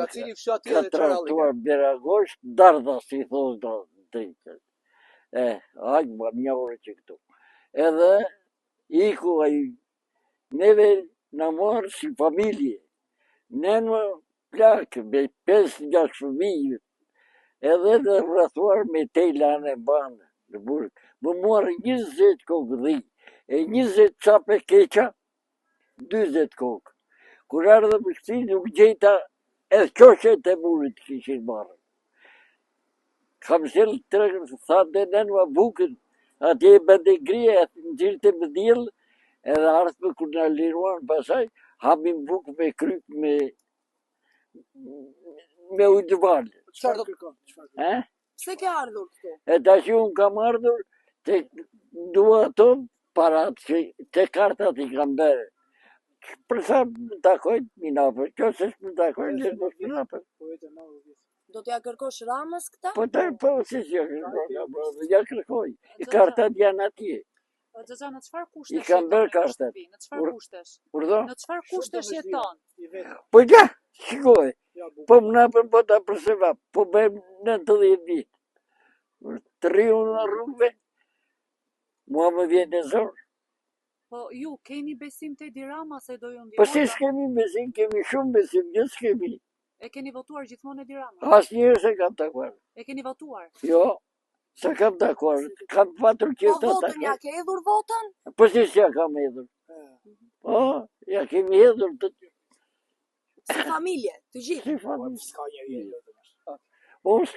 Nga cili fshat je Ka dhe çfarë halli ke? tradhtuar Beragosh, Dardha si thotë do drejtë. E, aq më një orë që këtu. Edhe iku ai neve na marrë si familje. Ne në plak me 5-6 fëmijë, edhe dhe rrethuar me tela në banë në burg. Më morë 20 kokë dhi, e 20 çape keqa, 40 kokë. Kur ardhëm në shtëpi nuk gjeta edhe qoshet e murit kishin marrë. Kam sjell tre tha dhe nëna bukën, atje e bënte grije, e nxirrte me diell, edhe ardhmë kur na liruan pasaj, hamim bukë me kryp me me ujë të valë. Çfarë do kërkon? Çfarë kërkon? Eh? Pse ke ardhur këtu? E tash unë kam ardhur te dua ato parat që te kartat i kam bërë. Për sa më takojnë, mi napër. Kjo se s'më takojnë, le mos më napër. Po jetë e madhe vjet. Do t'ja kërkosh Ramës këta? Po të po si që ja kërkoj, po, ja kërkoj. I kartat janë atje. Po Xhaxha, në çfarë kushtesh I kam jeton bërë në kartat. shtëpi? Në çfarë Ur- kushtesh? Urdhë? Në çfarë kushtesh Shumë të jeton? I vetëm. Po ja, shikoj. Ja bukur. Po më napën po ta për sevap, po bëjmë 90 vit. Të rri unë në rrugëve, mua më vjen e zor. Po ju keni besim te Edi Rama se do ju ndihmojë? Po si s'kemi besim, kemi shumë besim, gjithë s'kemi. E keni votuar gjithmonë Edi Rama? Asnjëherë s'e kam takuar. E keni votuar? Jo, s'e kam takuar, kam patur Po qejf ta votën ja takoj. ke hedhur votën? Po si s'ja kam hedhur? E, Po, ja kemi hedhur të Si familje, të gjithë. si Po familje. s'ka njeri e lodhur. Po unë.